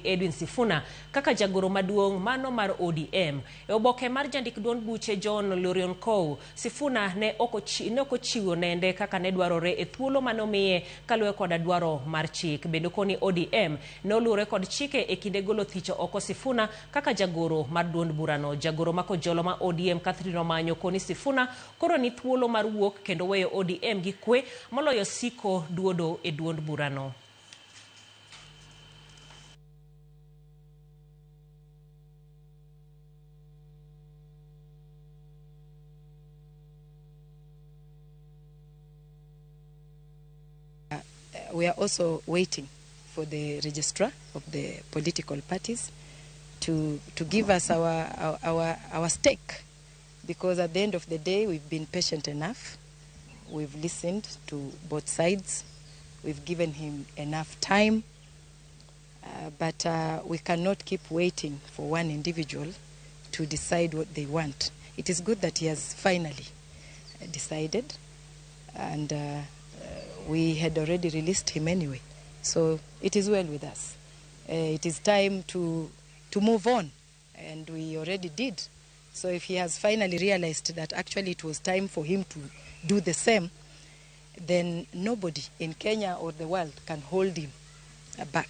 Edwin Sifuna kaka jagoro maduong' mano mar ODM. E oboke mar jandik duond buche John Lorionkou, Sifuna ne ok ochiwo nende kaka ne dwarore e thuolo mane omiye kaluwore koda dwaro mar chik. Bende koni ODM ne oluwore kod chike e kinde golo thicho oko Sifuna kaka jagoro mar duond burano. Jagoro ma Kojolo ma ODM Catherine Omanyo koni Sifuna koro ni thuolo mar wuok kendo weyo ODM gi kwe moloyo siko duodo e duond burano. We are also waiting for the registrar of the political parties to give us our stake, because at the end of the day we've been patient enough, we've listened to both sides, we've given him enough time, but we cannot keep waiting for one individual to decide what they want. It is good that he has finally decided, and we had already released him anyway, so it is well with us. It is time to move on, and we already did. So if he has finally realized that actually it was time for him to do the same, then nobody in Kenya or the world can hold him back.